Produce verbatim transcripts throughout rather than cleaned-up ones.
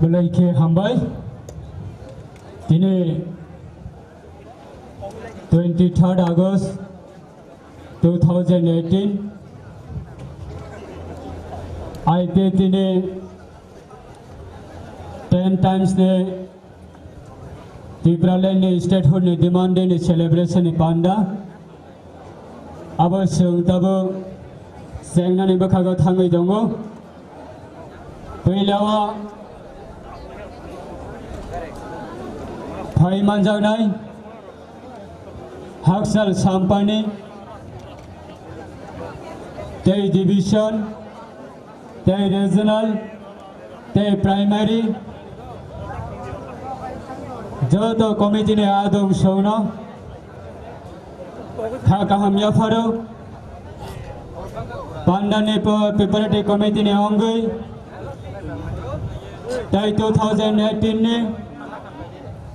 Belai khe hambai. Tini twenty third August two thousand eighteen, I P F T ni ten times ni Tipraland ni statehood ni demand day ni celebration ni panda. Abo chwng tabuk chengnani bwkhago thangwi tongo. Puilao phai manjaknai Hakchal Sampani tei division tei regional tei primary joto committee ni adong songno kha kaham yapharo. Panda ni po-, preparatory committee ni ongwi tei two thousand eighteen ni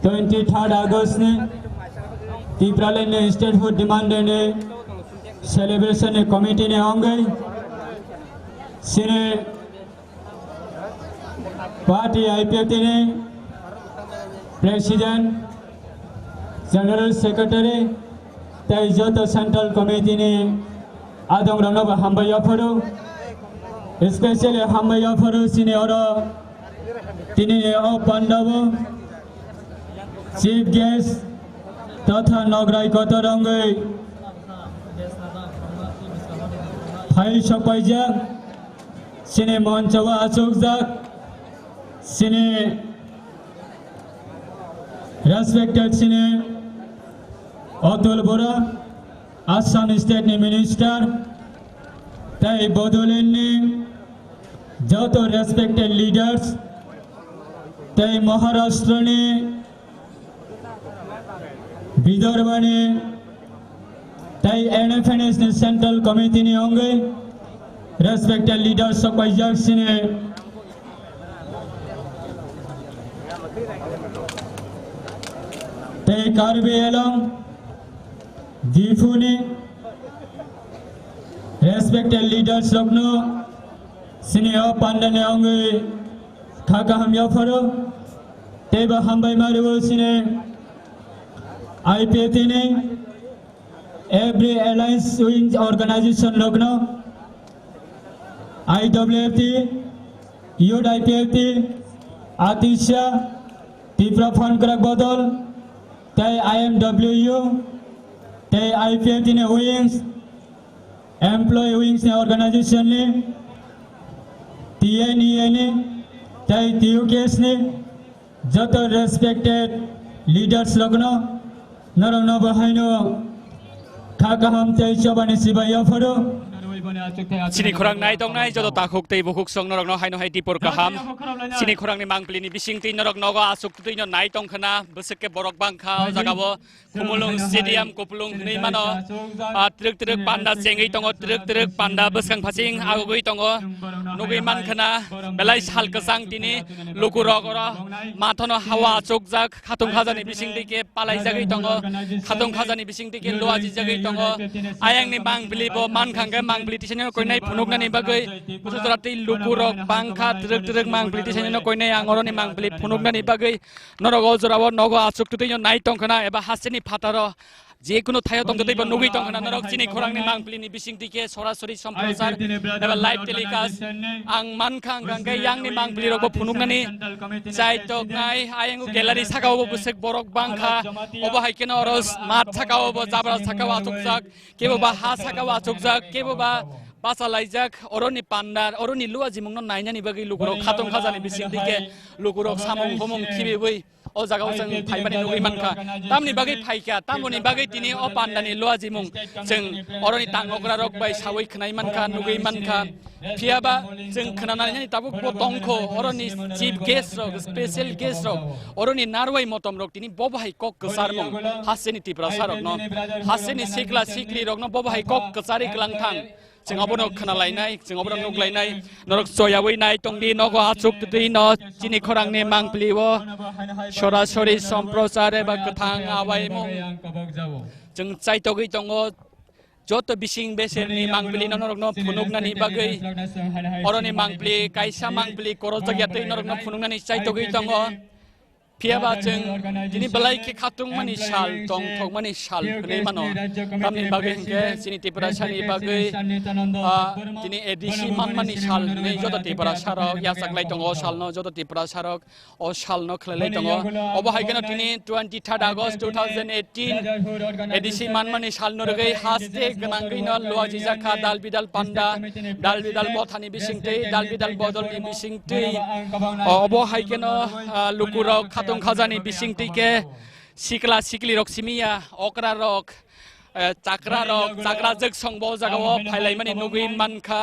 twenty third August ni Tipraland ni statehood demand day ni celebration ni committee ni ongwi sini party I P F T ni president, general secretary tei joto central committee ni adong rokno bo hambai yapharo, especially hambai yapharo sini oro tini o pandao chief guest totha nograi kotor wngwi phai sokpaijak, sini moncho o achukjak, sini respected sini Atul Bora, Assam State ni Minister, tei Bodoland ni joto respected leaders, tei Maharashtra ni Vidarbha ni tei N F N S ni Central Committee ni wngwi respected leaders sok paijak sini tei Karbi Anglong Diphu ni respected leaders rokno sini o panda ni wngwi kha kaham yapharo tei bo hambai ma rwo sini I P F T ni every alliance wing organization rokno, I W F T, Youth I P F T, Atisha, Tipra Phan Krak Bodol, tei I M W U, tei I P F T ni wings, employee wings ni organization ni, T N E A ni, tei T U K S ni, joto respected leaders rokno, norokno bo haino kha kaham tei chobani sibai yapharo. Chini khorang nai tongnai joto takhuk tei bukhuk song norokno haino hai dipor kaham. Chini khorangni mangpili ni bising twi norok nogo aswk twi no nai tong khna, bwswk khe borok bang kha o jaga o. Khumulwng Stadium, Kupulwng hwnwi mano. Ah, twrwk twrwk panda chengwi tongo, twrwk twrwk panda bwskang phasing agogwi tongo. Nugwi man khna, belai sal kwchang tini lukurok oro mathono hawa achukjak, khatung khajani bising twi khe palaijagwi tongo, khatung khajani bising twi khe luajijagwi tongo. Ayangni mangpili bo man khangkhe mangpili tisaino koinai phunuknani bagwi, busu jora tei lukurok bangkha, twrwk twrwk mangpili tisaino koinai ang oroni mangpili phunuknani bagwi. Norok o jora o nogo achuk twtwi no nai tong khna eba hasteni phataro je kunu thaio tong twtwi bo nugwi tong khna norok chini khorangni mangpili ni bising twi khe sorasori somprosar eba live telecast ang man kha ang khe yang ni mangpili rok bo phunuknani chai tok nai ayang gallery saka o bo bwswk borok bang kha obo hai khe no oro mat saka o bo jabra saka o achuk jak kebo ba ha saka o achuk jak kebo ba bachalaijak oroni panda oroni lua jimung no nainani bagwi lukurok khatong khajani bising twi khe lukurok samung humung khibiwi o jaga o chwng phaimani nugwi mankha. Tamni bagwi phaikha, tamoni bagwi tini o pandani luajimung chwng oroni tangogra rok bai sawi khwnai mankha, nugwi mankha. Phiyaba chwng khwnanani tabuk bo tongkho, oroni chief guest rok, special guest rok, oroni narwai motom rok tini bo bahai kok kwcharmung hasteni Tiprasa rokno, hasteni sikla sikli rokno bo bahai kok kwcharwi kwlang thang. Chwng abono khwnalainai, chwng abono nuklainai. Norok choyawi nai tongdi, nogo achuk twtwi no chini khorangni mangpili o sorasori somprochar eba kwthang awaimung. Chwng chaitogwi tongo, joto bising beserni mangpili no norokno phunuknani bagwi, oroni mangpili kaisa mangpili korojak ya twi norokno phunuknani chaitogwi tongo. Phiya ba chwng tini belai khe khatungmani sal, tongthokmani sal hwnwi mano. Tamni bagwi hinkhe chini Tiprasani bagwi, ah, tini A D C manmani sal hwnwi joto Tiprasarok yachaklai tongo. O salno joto Tiprasarok o salno khlailai tongo. Obo hai kheno tini twenty-third August two thousand eighteen A D C manmani salno rwgwi haste gwnangwino luajijak kha dal bidal panda, dal bidal bothani bisingtwi, dal bidal bodolni bisingtwi. O, obo hai kheno, ah, lukurok khatung khajani bisingtwi khe sikla siklirok simi ya, okrarok, eh, chakrarok, chakrajwk songbo o jagao phailaimani nugwi mankha.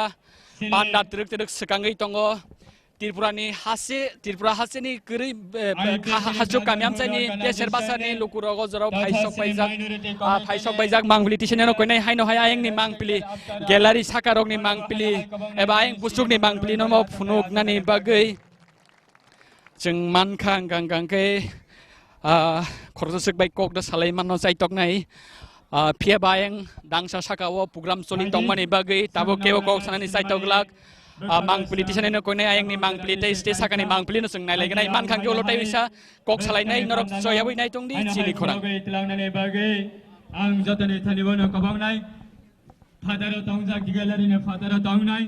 Panda twrwk twrwk swkangwi tongo. Tripurani hase, Tripura haseni kwrwi, eh, kha-, hachuk kami amchaini Teser Basarni lukurok o jorao phaisok paijak, ah, phaisok paijak mangpili tisanino koinai haino hai ayangni mangpili, gallery sakarokni mangpili, eba ayang buchukni mangpili no phunuknani bagwi chwng mankha hwnkha hwnkha khe, ah, khoroksa swk bai kok da salai manno chaitoknai. Ah, phiya ba ayang dangsa saka o program choli tongmani bagwi tabuk kebo kok sanani chaitok glak. Ah, mangpili tisanino koinai ayangni mangpili tei stage sakani mangpili no chwng nailaignai. Mankha khe ulo tei uisa kok salainai norok choyabwi nai tongdi chini khorang. Ang jotoni thani bono kwbangni phataro tongjak, gallery ni phataro tongnai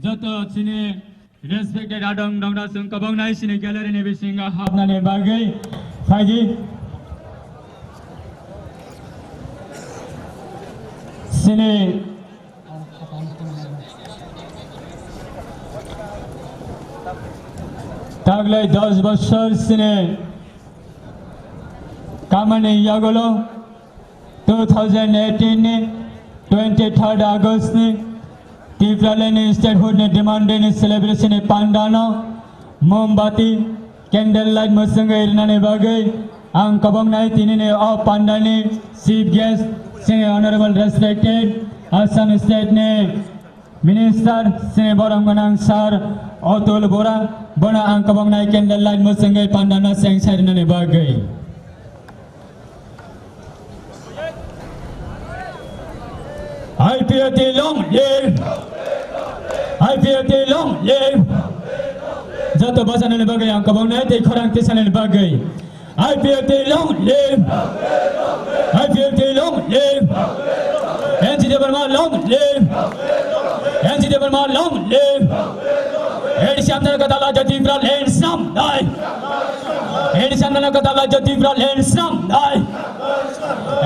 joto chini respected adong dongna chwng kwbangni chini gallery ni bisingo hapnani bagwi phaidi. Chini taglai dos bosor chini kamani yagulo two thousand eighteen ni twenty-third August ni Tipraland ni statehood ni demand day ni celebration ni panda no mombati, candle light mwswngwi rwnani bagwi ang kwbangni tini ni o panda ni chief guest, chini honorable respected Assam state ni Minister, chini borom gwnang Sir Atul Bora, bono ang kwbangni candle light mwswngwi panda no cheng sai rwnani bagwi. I P F T long live! I P F T long live! Joto bwchanani bagwi ang kwbangni tei khorang tisanani bagwi. I P F T long live! I P F T long live! N C Debbarma long live! N C Debbarma long live! A D C amdana kata la jati Tipraland samdai! A D C amdana kata la jati Tipraland samdai!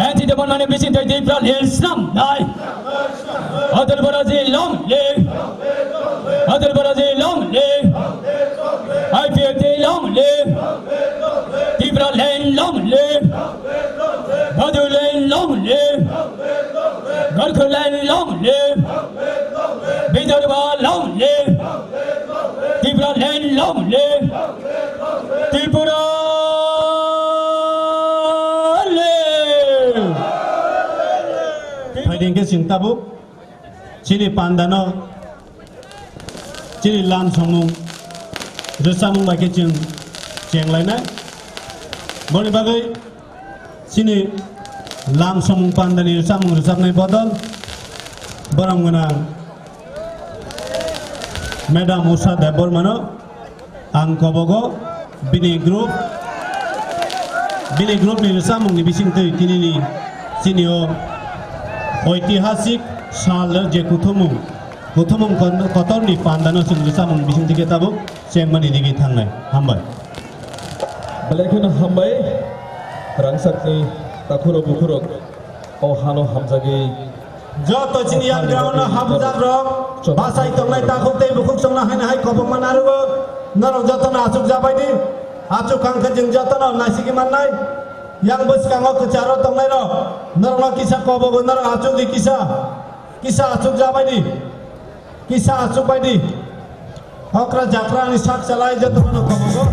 N C Debbarma ni bising tai Tipraland samdai! Atul Bora ji long live! Atul Bora ji long live! I P F T long live! Tipraland long live! Bodoland long live! Gorkhaland long live! Vidarbha long live! Tipraland long live! Tripura live! Phaidi hwnkhe chwng tabuk chini pandano chini lam samung rwchapmung bai khe chwng chenglainai. Boni bagwi chini lam samung pandani rwchapmung rwchapnai bodol borom gwnang Madam Usha Debbarmano ang kobogo bini group, bini group ni rwchapmung ni bisingtwi tinini chini o oitihasik sal je kuthumung, kuthumung kon-, kotor ni panda no chwng rwchapmung ni bisingtwi khe tabuk chengmani nigwi thangnai. Hambai. Belai kheno hambai, rangchakni takhurok bukhurok. O hano hamjagwi joto chini yagra ono habujakrok bachai tongnai takhuk tei bukhuk chongna haino hai kobokma narwgo. Norok jotono achuk jabaidi. Achuk kangkhe chwng jotono naisigwi mannai. Yang bwskango kwcharo tongnairok norokno kisa kobogwi norok achukdi kisa. Kisa achuk jabaidi. Kisa achuk baidi. Okra jakra ni sak chalai joto no kobogo.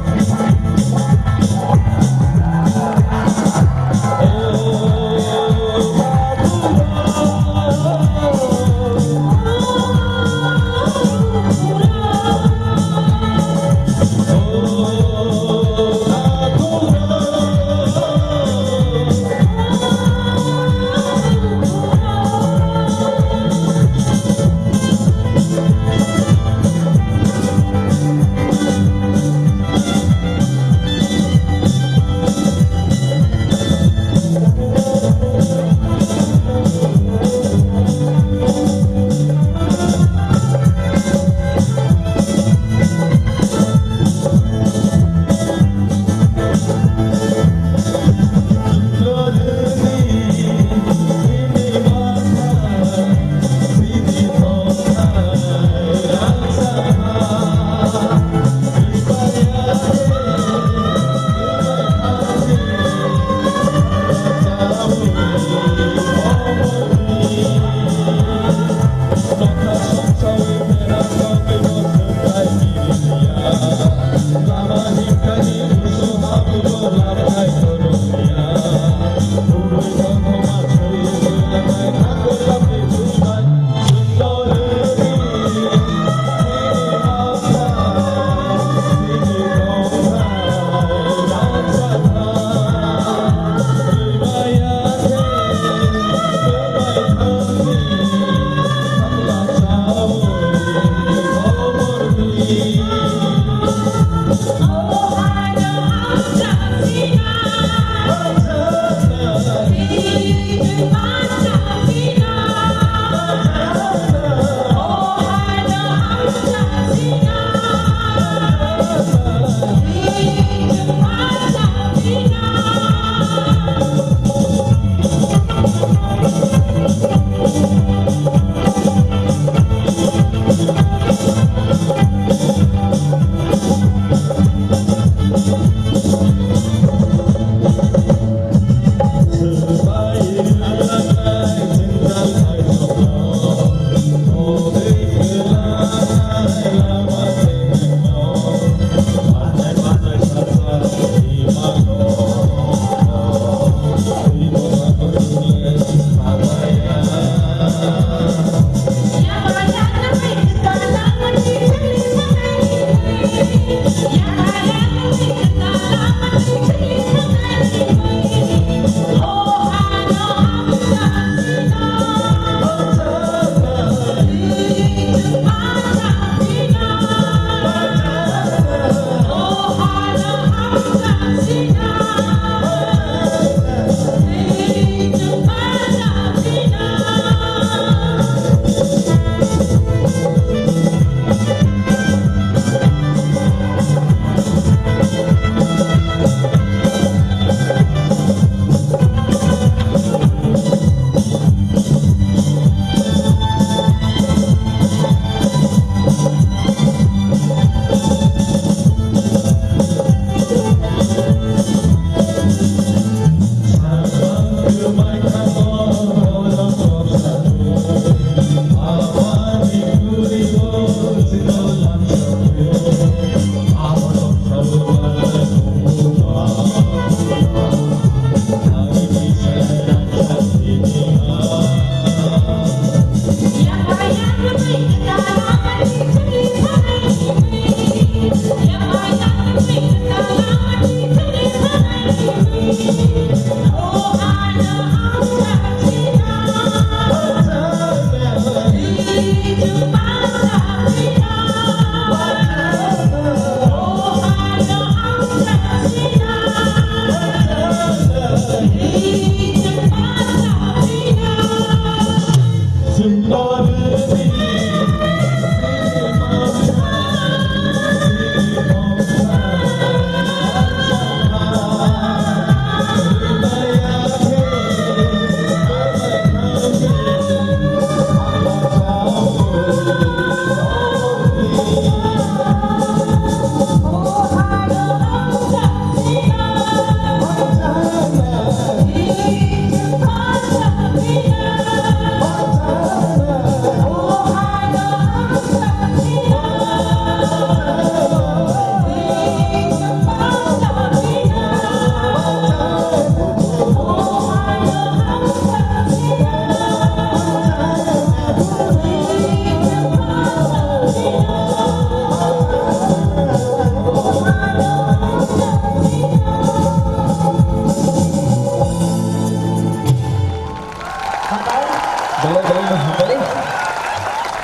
Belai belai no hambai.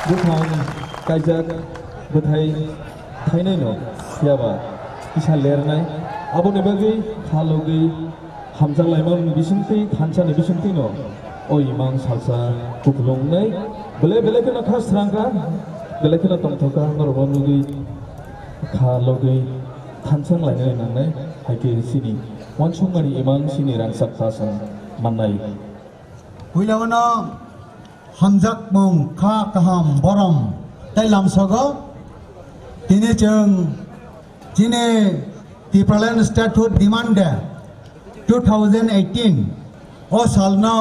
Buphang kaijak bwthai thainai no phiyaba kisa lernai. Aboni bagwi kha logwi hamjak laimani bisingtwi thansa ni bisingtwi no o imang salsa kupulung wngnai. Belai belai kheno kha srang kha, belai kheno tongthok kha, norok no nugwi kha logwi thansang lainai nangnai, hai khe chini uansukmani imang chini rangchak ta chwng mannai. Puila uano hamjakmung kha kaham borom tei lamsogo. Tini chwng chini Tipraland Statehood Demand Day two thousand eighteen o salno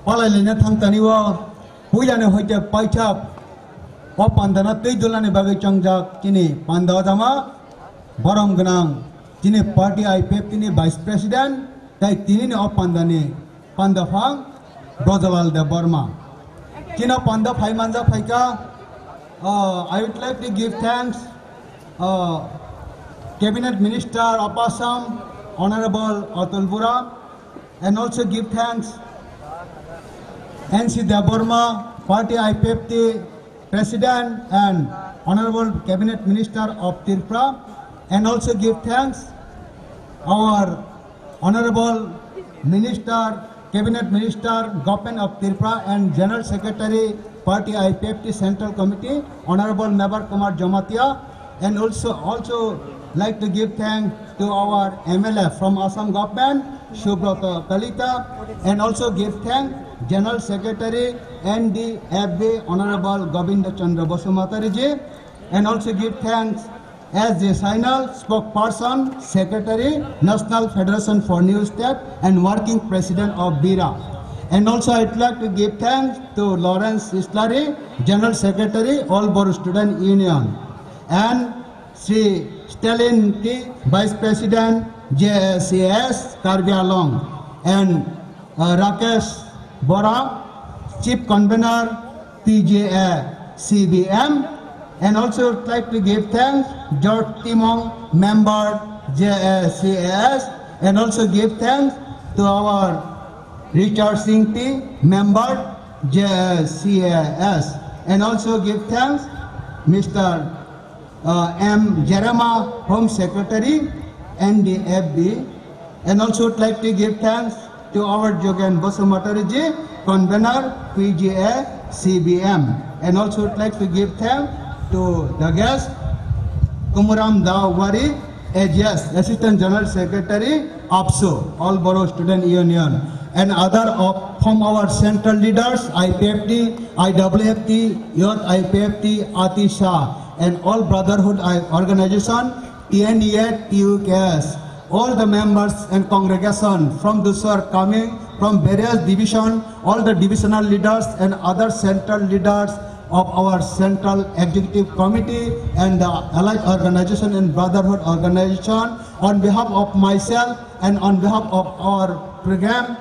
palailaina thangtani o puilani hoite paithak o pandano twi dulani bagwi chongjak chini panda ojama borom gwnang chini party I P F T ni Vice President tei tinini o pandani Pandaphang Brojalal Debbarma. Chino panda phai manjak phaikha, uh, I would like to give thanks, uh, Cabinet Minister of Assam, Honorable Atul Bora, and also give thanks N C Debbarma, Party I P F T President, and Honorable Cabinet Minister of Tripura, and also give thanks our Honorable Minister, Cabinet Minister, Government of Tripura, and General Secretary, Party I P F T Central Committee, Honorable Mebar Kumar Jamatia, and also, also like to give thanks to our M L A from Assam Government, Subrata Kalita, and also give thanks General Secretary N D F B, Honorable Govinda Chandra Basumatary ji, and also give thanks S J Sainal, spokesperson, secretary, National Federation for New Step, and working president of BIRA. And also I'd like to give thanks to Lawrence Islari, General Secretary, All Bodo Student Union, and Sri Stalin T, Vice President, J A C S, Karbi Anglong, and uh, Rakesh Bora, Chief Convener, P J A C B M, and also like to give thanks George Timong, member, J A C S, and also give thanks to our Richard Singh T, member, J A C S, and also give thanks Mister uh, M Jeremiah, Home Secretary, N D F B, and also would like to give thanks to our Jogen Basumatary ji, Convener, P G A C B M, and also would like to give thanks to the guest, Kumuram Dawari, A G S, Assistant General Secretary, ABSU, All Bodo Student Union, and other of, from our central leaders, I P F T, I W F T, Youth I P F T, ATISA, and all brotherhood I-, organization, T N E A, T U K S, all the members and congregation from those who are coming from various division, all the divisional leaders and other central leaders of our central executive committee and the allied organization and brotherhood organization, on behalf of myself and on behalf of our program,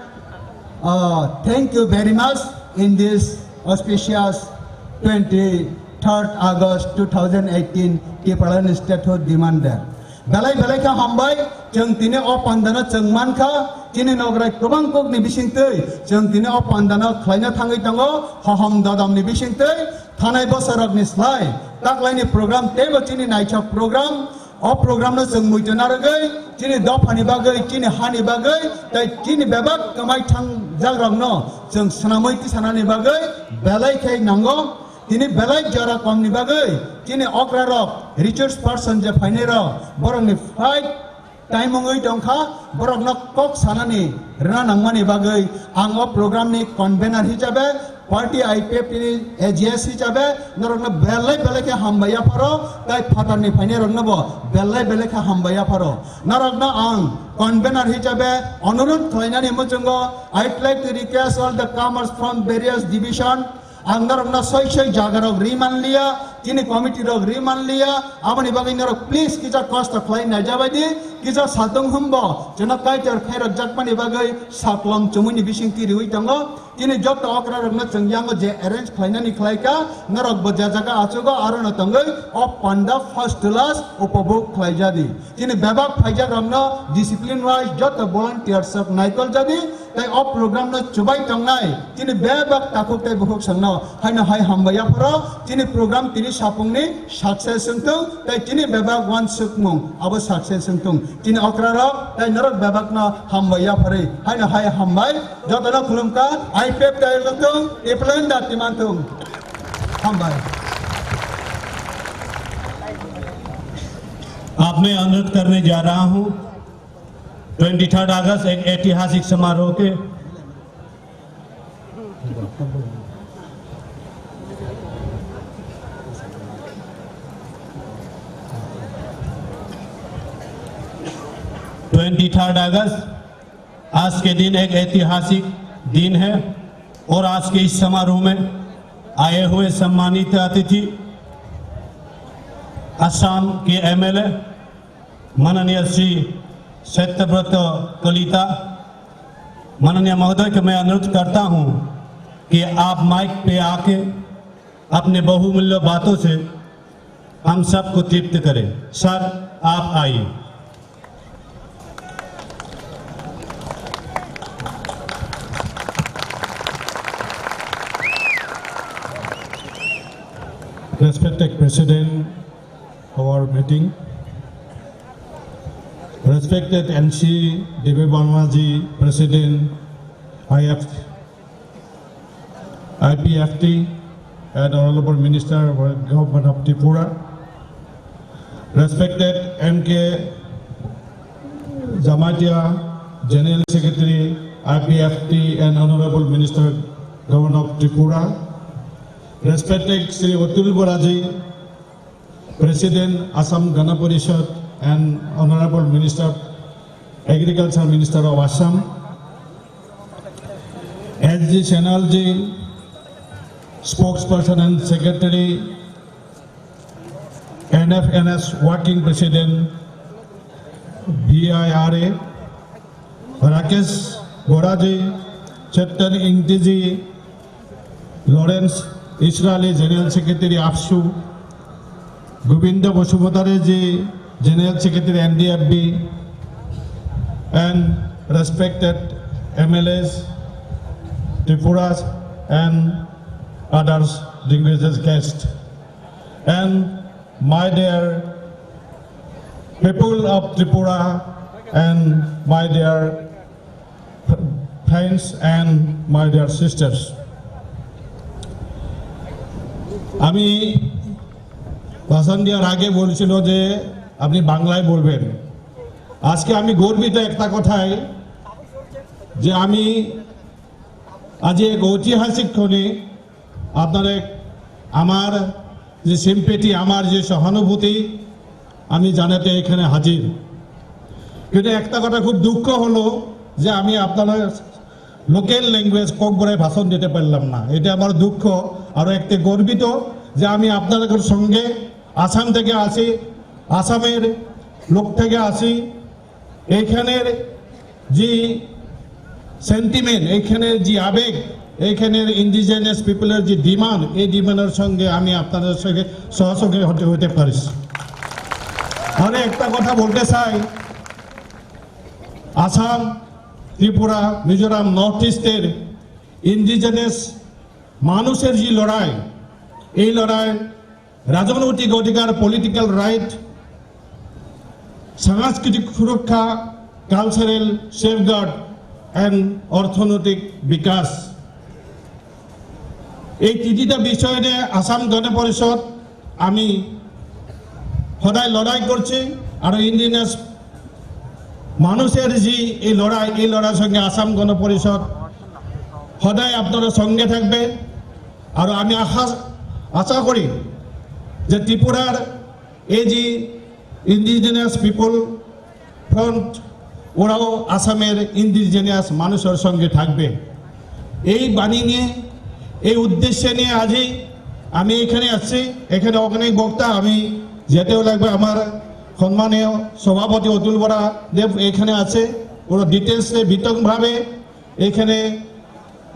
uh, thank you very much in this auspicious twenty-third August two thousand eighteen Tipraland Statehood Demand Day. Belai belai khe hambai, chwng tini o pandano chwng mankha, chini nograi kwbang kokni bisingtwi, chwng tini o pandano khlaina thangwi tongo, hohom dodamni bisingtwi, thanai bosarokni slai, taklaini program teibo chini naithok program, o programno chwng muitu narwgwi, chini dophani bagwi, chini hani bagwi, tei chini bebak kwmai thangjakrokno chwng swnamwi tisanani bagwi belai khe nango. Tini belai jora komni bagwi chini okrarok, resource person je phainairok, borokni fight time wngwi tongkha, borokno kok sanani rwna nangmani bagwi ang o programni convener hisabe, party I P F T ni A G S hisabe norokno belai belai khe hambai yapharo, tai phatarni phainairoknobo belai belai khe hambai yapharo. Norokno ang convener hisabe onurudh khlainani muchungo, I'd like to request all the comers from various division, ang norokno soi soi jagarok ri manliya, chini committee rok ri manliya, aboni bagwi norok please kisa kosto khlai naijabaidi, kisa satung humbo chwngno kaitor khairok jakmani bagwi saklom chumui ni bisingtwi riwi tongo. Chini joto okra rokno chwng yango je arrange khlainani khlaika, norok bo je jaga achugo arono tongwi o panda first class upobhog khlaijadi. Chini bebak phaijak rokno discipline wise joto volunteers rok naikol jadi, tei o program no chubai tongnai chini bebak takhuk tei bukhuk songno haino hai hambai yapharo, chini program tini sapungni success wngthung, tei chini bebak wansukmung abo success wngthung. Chini okra rok tei norok bebak no hambai yapharwi haino hai hambai, jotono khulumkha, I P F T wngthung, Tipraland dati manthung. Hambai. अब मैं अनुरोध करने जा रहा हूं, twenty third अगस्त एक ऐतिहासिक समारोह के ट्वेंटी थर्ड अगस्त आज के दिन एक ऐतिहासिक दिन है और आज के इस समारोह में आए हुए सम्मानित अतिथि, असम के एमएलए माननीय श्री सत्यव्रत कलिता, माननीय महोदय को मैं अनुरोध करता हूं कि आप माइक पे आके अपने बहुमूल्य बातों से हम सबको तृप्त करें। सर, आप आइए। Respected President. President our meeting. Respected N C Debbarma ji, President I F, I P F T, and Honorable Minister of Government of Tripura. Respected M K Jamatia, General Secretary, I P F T, and Honorable Minister, Government of Tripura. Respected Shri Atul Bora ji, President, Assam Gana Parishad, and Honorable Minister, Agriculture Minister of Assam. S G Sanal ji, Spokesperson and Secretary, N F N S Working President, B I R A, Rakesh Bora ji, Chetan Ingti ji, Lawrence Israeli, General Secretary, AAPSU, Govinda Basumatary ji, General Secretary, N D F B, and respected M L As, Tripuras, and others, distinguished guests. And my dear people of Tripura and my dear friends and my dear sisters, আমি ভাষণ দেওয়ার আগে বলছিল যে আপনি বাংলায় বলবেন। আজকে আমি গর্বিত একটা কথায় যে আমি আজ এক ঐতিহাসিক ক্ষণে আপনাদের আমার যে সিম্প্যাথি, আমার যে সহানুভূতি আমি জানাতে এখানে হাজির। কিন্তু একটা কথা খুব দুঃখ হলো যে আমি আপনাদের লোকাল ল্যাঙ্গুয়েজ ককবরে ভাষণ দিতে পারলাম না। এটা আমার দুঃখ। আরও একটি গর্বিত যে আমি আপনাদের সঙ্গে আসাম থেকে আসি, আসামের লোক থেকে আসি, এইখানের যে সেন্টিমেন্ট, এইখানের যে আবেগ, এইখানের ইন্ডিজিনাস পিপলের যে ডিমান্ড, এই ডিমান্ডের সঙ্গে আমি আপনাদের সঙ্গে সহযোগী হতে, হতে পারি। আমি একটা কথা বলতে চাই, আসাম, ত্রিপুরা, মিজোরাম, নর্থ ইস্টের ইন্ডিজিনাস মানুষের যে লড়াই, এই লড়াই রাজনৈতিক অধিকার, পলিটিক্যাল রাইট, সাংস্কৃতিক সুরক্ষা, কালচারাল সেফগার্ড অ্যান্ড অর্থনৈতিক বিকাশ, এই তিনটা বিষয় নিয়ে আসাম গণ পরিষদ আমি সদায় লড়াই করছি। আর ইন্ডিজিনাস মানুষের যে এই লড়াই, এই লড়াইর সঙ্গে আসাম গণ পরিষদ সদায় আপনারা সঙ্গে থাকবে। আর আমি আশা, আশা করি যে ত্রিপুরার এই যে ইন্ডিজিনাস পিপল ফ্রন্ট, ওরাও আসামের ইন্ডিজিনাস মানুষের সঙ্গে থাকবে। এই বাণী নিয়ে, এই উদ্দেশ্য নিয়ে আজই আমি এখানে আসছি। এখানে অনেক বক্তা, আমি যেতেও লাগবে। আমার সম্মানীয় সভাপতি অতুল বরা দেব এখানে আছে, ওরা ডিটেলসে বিতংভাবে এখানে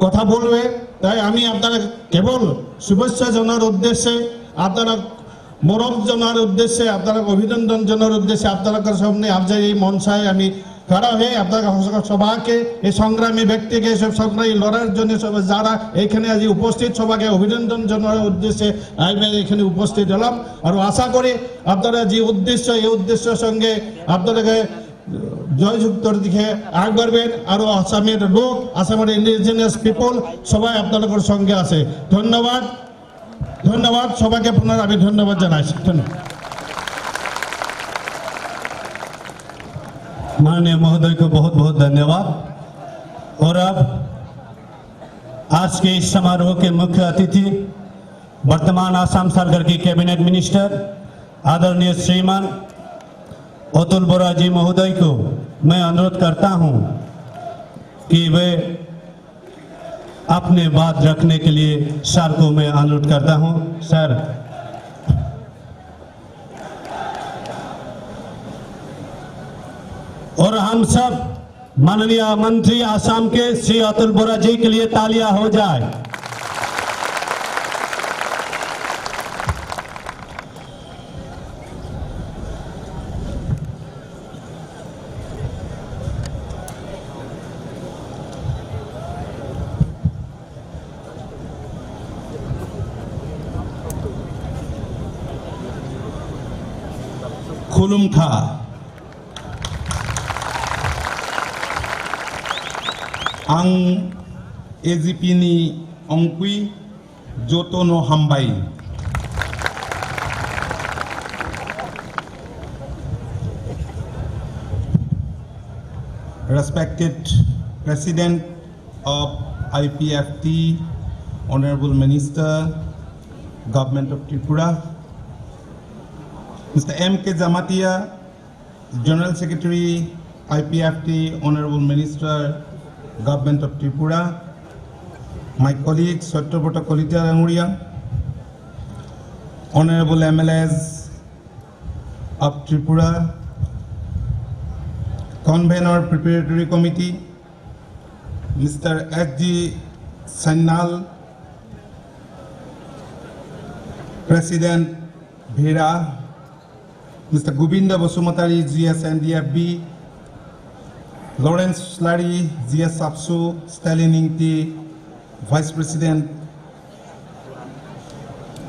কথা বলবে। তাই আমি আপনারা কেবল শুভেচ্ছা জানার উদ্দেশ্যে, আপনারা মরম জানার উদ্দেশ্যে, আপনারা অভিনন্দন জানার উদ্দেশ্যে আপনাদের সামনে আজ এই মঞ্চায় আমি খাড়া হয়ে আপনাদের সবাইকে, এই সংগ্রামী ব্যক্তিকে, সব সংগ্রামী লড়াইয়ের জন্য সব যারা এখানে আজ উপস্থিত, সবাইকে অভিনন্দন জানার উদ্দেশ্যে আমি এখানে উপস্থিত হলাম। আর আশা করি আপনারা যে উদ্দেশ্য, এই উদ্দেশ্যের সঙ্গে আপনাদেরকে জয়যুক্তর দিকে আগবাড়বেন। আরো আসামের লোক, আসামের ইন্ডিজিনাস পিপল সবাই আপনাদের সঙ্গে আছে। ধন্যবাদ, ধন্যবাদ সবাইকে, পুনরায় আমি ধন্যবাদ জানাচ্ছি। ধন্যবাদ। माननीय महोदय को बहुत बहुत धन्यवाद। और अब आज के इस समारोह के मुख्य अतिथि वर्तमान आसाम सरकार के कैबिनेट मिनिस्टर आदरणीय श्रीमान अतुल बोरा जी महोदय को मैं अनुरोध करता हूं कि वे अपने बात रखने के लिए सर को मैं अनुरोध करता हूं। सर, और हम सब माननीय मंत्री आसाम के श्री अतुल बोरा जी के लिए तालियां हो जाए। Khulumkha. Ang A G P ni ongkui jotono hambai. Respected President of I P F T, Honorable Minister, Government of Tripura, Mister M K Jamatia, General Secretary, I P F T, Honorable Minister, Government of Tripura, my colleague Satyabrat Kalita Rangoriya, Honorable M L As of Tripura, Convener Preparatory Committee, Mister S G Sanyal, President Bhira, Mister Govinda Basumatary, G S N D F B, Lawrence Lari, G S AAPSU, Stalin Ingti, Vice President,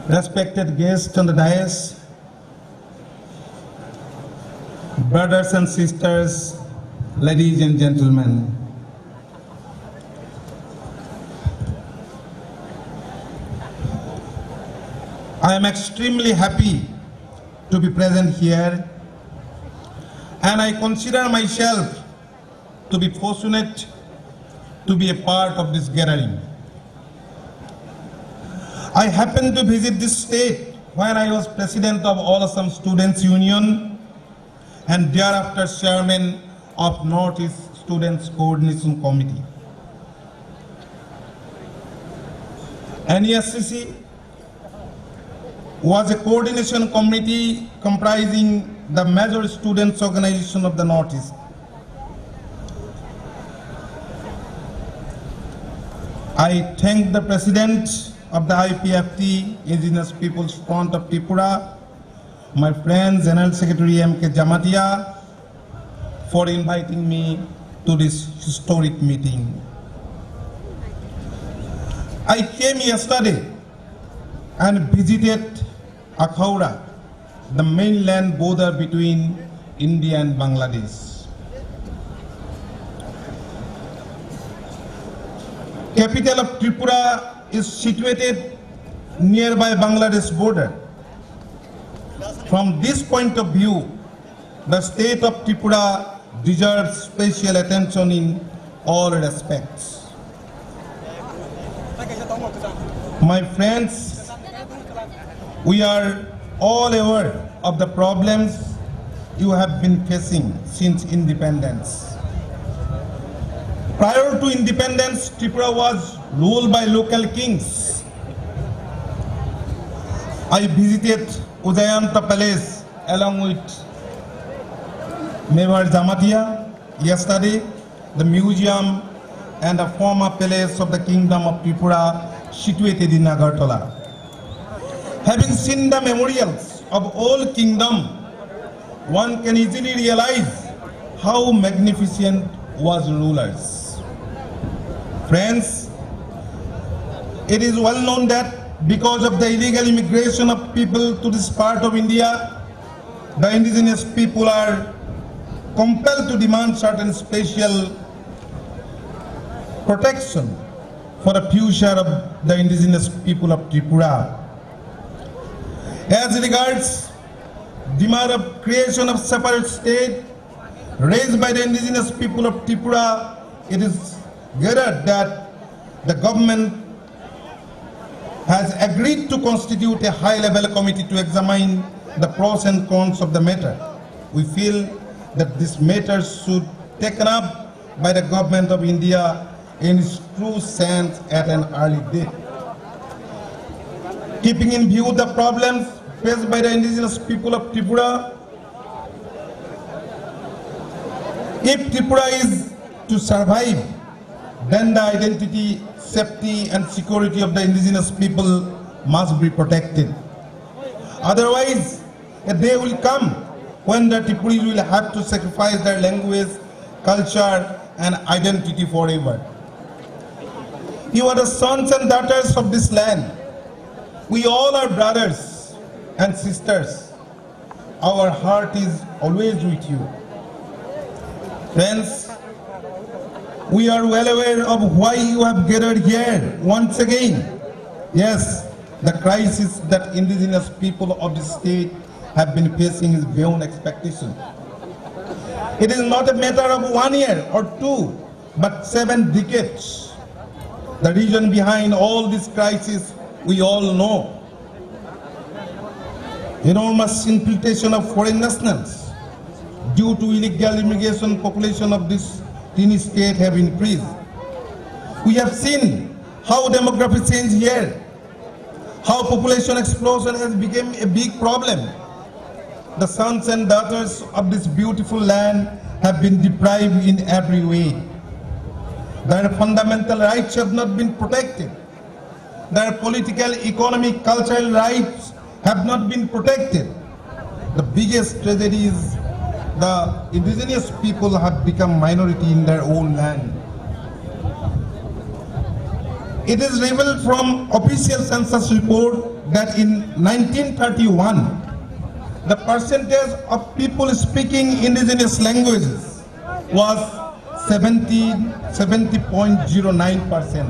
respected guests on the dais, brothers and sisters, ladies and gentlemen, I am extremely happy to be present here, and I consider myself to be fortunate to be a part of this gathering. I happened to visit this state when I was president of All Assam Students Union and thereafter chairman of Northeast Students Coordination Committee. N E S C C was a coordination committee comprising the major students' organization of the Northeast. I thank the president of the I P F T, Indigenous People's Front of Tripura, my friend General Secretary M K Jamatia, for inviting me to this historic meeting. I came yesterday and visited Akhaura, the mainland border between India and Bangladesh. Capital of Tripura is situated nearby Bangladesh border. From this point of view, the state of Tripura deserves special attention in all respects. My friends, we are all aware of the problems you have been facing since independence. Prior to independence, Tripura was ruled by local kings. I visited Udayanta Palace along with Mewar Jamatia yesterday. The museum and the former palace of the Kingdom of Tripura situated in Agartala. Having seen the memorials of old kingdom, one can easily realize how magnificent was rulers. Friends, it is well known that because of the illegal immigration of people to this part of India, the indigenous people are compelled to demand certain special protection for the future of the indigenous people of Tripura. As regards demand of creation of separate state raised by the indigenous people of Tripura, it is gathered that the government has agreed to constitute a high-level committee to examine the pros and cons of the matter. We feel that this matter should taken up by the government of India in its true sense at an early date. Keeping in view the problems faced by the indigenous people of Tripura, if Tripura is to survive, then the identity, safety and security of the indigenous people must be protected. Otherwise, a day will come when the Tripuris will have to sacrifice their language, culture and identity forever. You are the sons and daughters of this land. We all are brothers and sisters. Our heart is always with you. Friends, we are well aware of why you have gathered here once again. Yes, the crisis that indigenous people of the state have been facing is beyond expectation. It is not a matter of one year or two, but seven decades. The reason behind all this crisis we all know. Enormous infiltration of foreign nationals due to illegal immigration, population of this tiny state have increased. We have seen how demography change here, how population explosion has become a big problem. The sons and daughters of this beautiful land have been deprived in every way. Their fundamental rights have not been protected. Their political, economic, cultural rights have not been protected. The biggest tragedy is the indigenous people have become minority in their own land. It is revealed from official census report that in nineteen thirty-one, the percentage of people speaking indigenous languages was seventy, seventy point zero nine percent.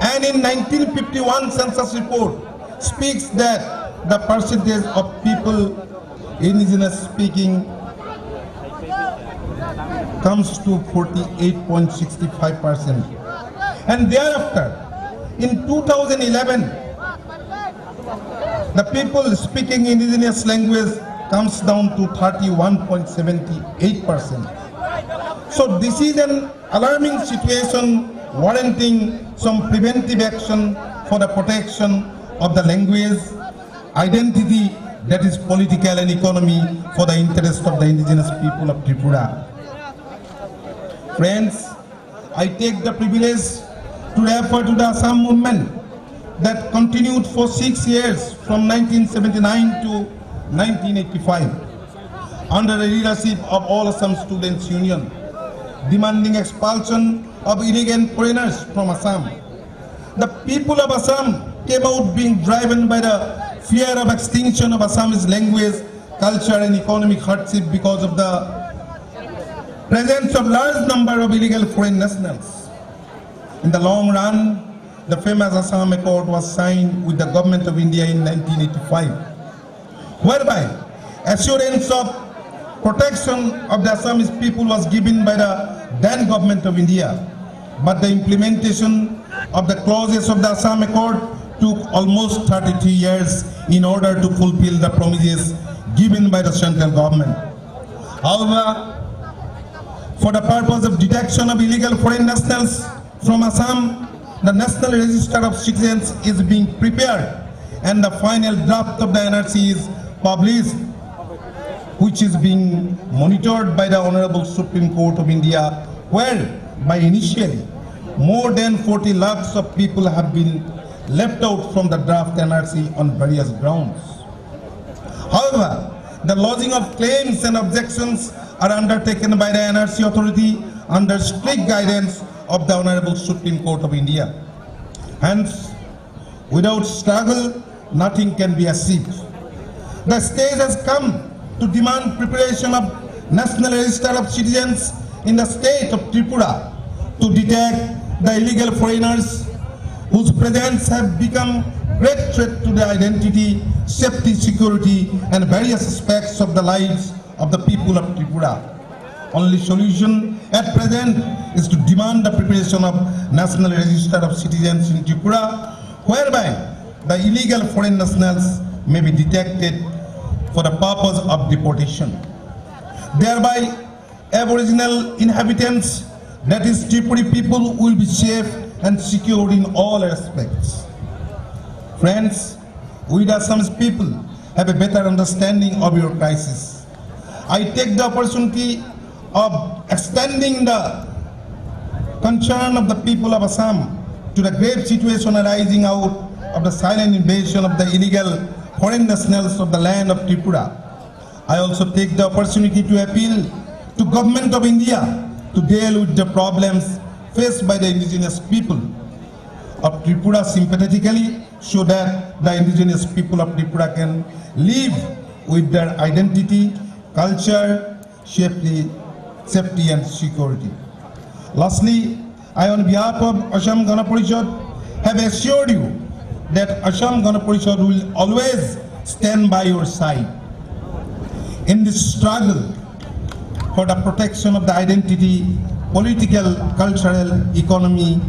And in nineteen fifty-one census report speaks that the percentage of people indigenous speaking comes to forty-eight point six five percent. And thereafter, in two thousand eleven, the people speaking indigenous language comes down to thirty-one point seven eight percent. So this is an alarming situation warranting some preventive action for the protection of the language, identity, that is political and economy, for the interest of the indigenous people of Tripura. Friends, I take the privilege to refer to the Assam movement that continued for six years, from nineteen seventy-nine to nineteen eighty-five, under the leadership of All Assam Students Union, demanding expulsion of illegal foreigners from Assam. The people of Assam came out being driven by the fear of extinction of Assamese language, culture and economic hardship because of the presence of large number of illegal foreign nationals. In the long run, the famous Assam Accord was signed with the Government of India in nineteen eighty-five, whereby assurance of protection of the Assamese people was given by the then Government of India. But the implementation of the clauses of the Assam Accord took almost thirty-three years in order to fulfill the promises given by the central government. However, for the purpose of detection of illegal foreign nationals from Assam, the National Register of Citizens is being prepared and the final draft of the N R C is published, which is being monitored by the Honorable Supreme Court of India, whereby initially more than forty lakhs of people have been left out from the draft N R C on various grounds. However, the lodging of claims and objections are undertaken by the N R C authority under strict guidance of the Honorable Supreme Court of India. Hence, without struggle, nothing can be achieved. The stage has come to demand preparation of National Register of Citizens in the state of Tripura to detect the illegal foreigners whose presence have become great threat to the identity, safety, security, and various aspects of the lives of the people of Tripura. Only solution at present is to demand the preparation of National Register of Citizens in Tripura, whereby the illegal foreign nationals may be detected for the purpose of deportation. Thereby, Aboriginal inhabitants, that is Tripuri people, will be safe and secure in all aspects. Friends, we the Assamese people have a better understanding of your crisis. I take the opportunity of extending the concern of the people of Assam to the grave situation arising out of the silent invasion of the illegal foreign nationals of the land of Tripura. I also take the opportunity to appeal to Government of India to deal with the problems faced by the indigenous people of Tripura sympathetically, so that the indigenous people of Tripura can live with their identity, culture, safety, safety and security. Lastly, I, on behalf of Assam Gana Parishad, have assured you that Assam Gana Parishad will always stand by your side in this struggle for the protection of the identity, political, cultural, economy,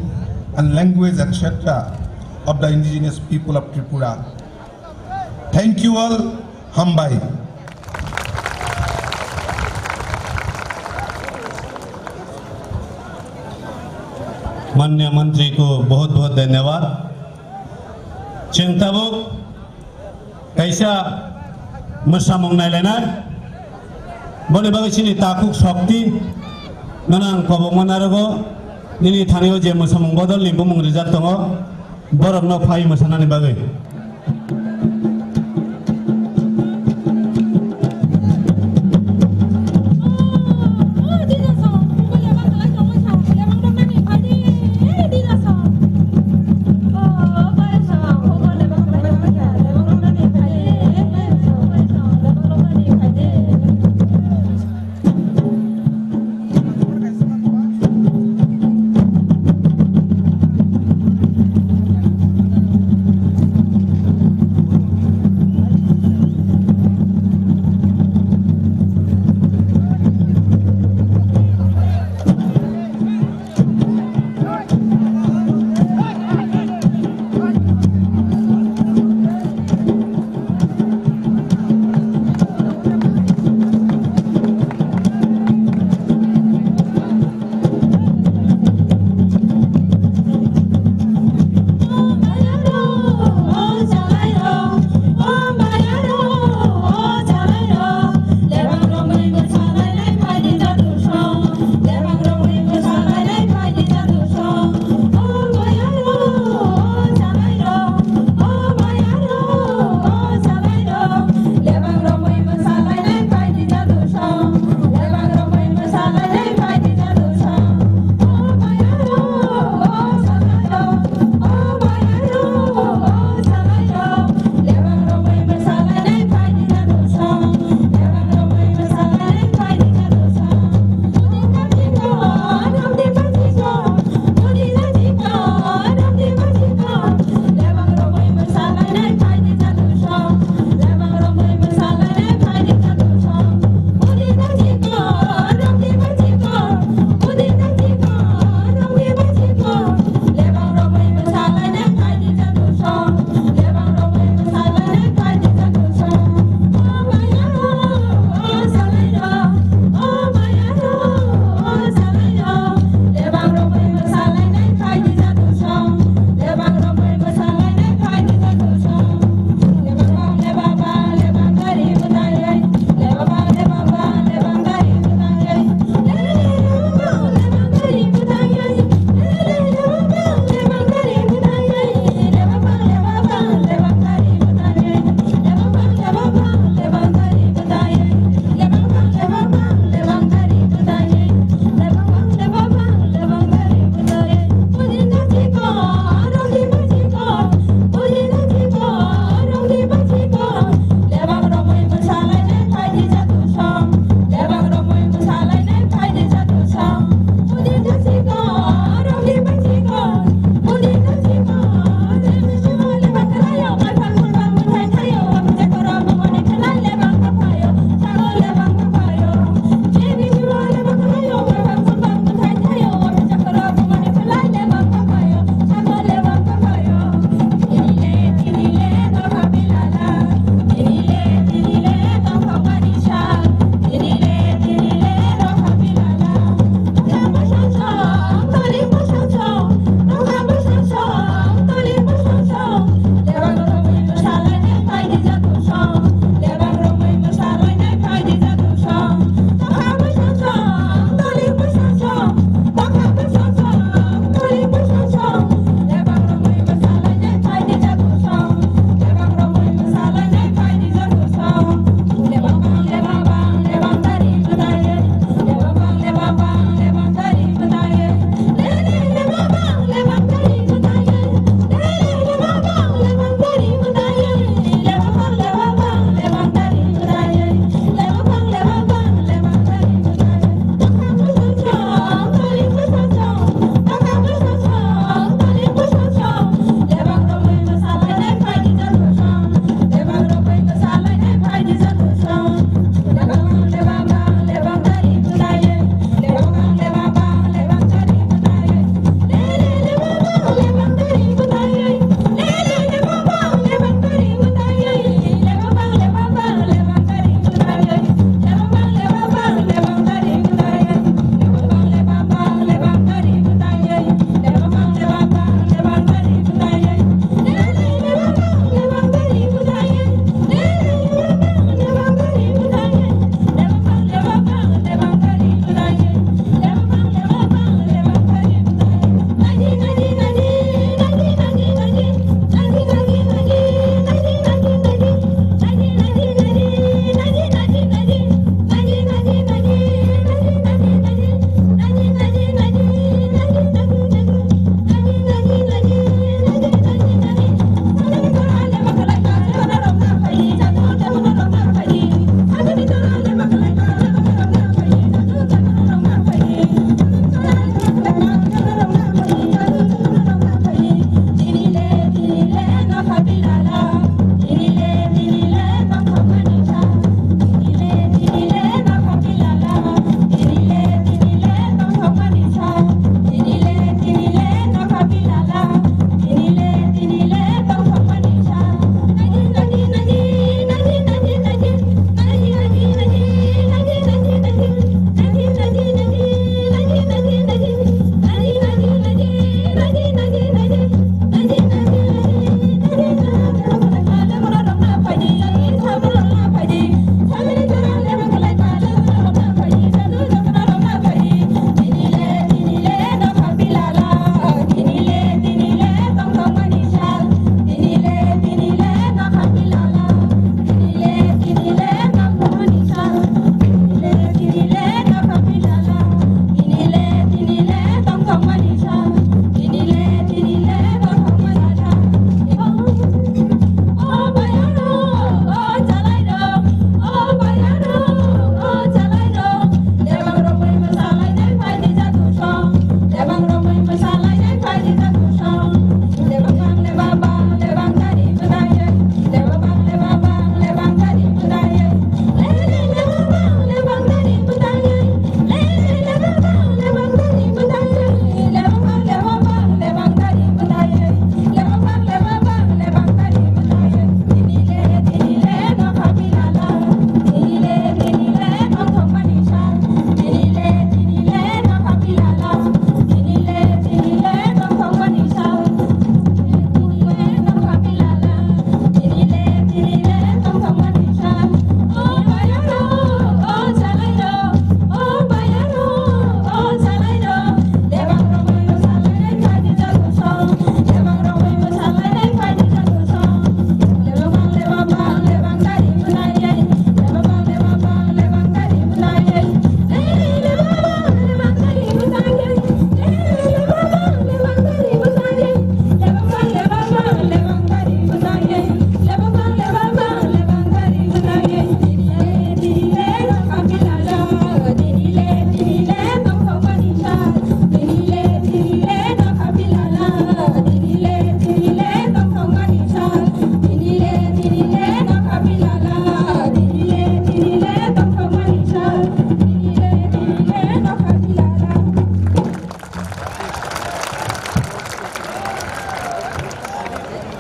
and language, et cetera, of the indigenous people of Tripura. Thank you all. Hambai. माननीय मंत्री को बहुत बहुत धन्यवाद। Chwng tabuk kaisa mwsamung nailainai, boni bagwi chini takhuk shokti gwnang kobokma narogo. Nini thani o je mwsamung bodol ni bumung rijak tongo, borok no phai mwsanani bagwi.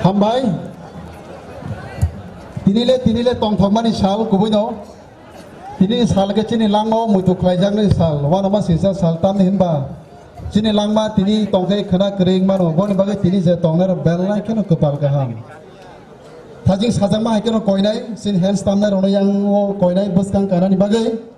Hambai. Tini le, tini le tongthokmani sal kubuino. Tini sal khe chini langmao muitu khlaijaknai sal, uanama sisa sal tamni hinba chini langma tini tongkhe khwna kwrwi wngmano, boni bagwi tini je tongnai rok belnai kheno kwpal kaham. Thajing sajakma hai kheno koinai, chini hands tamnai rokno yango koinai bwskang kanani bagwi.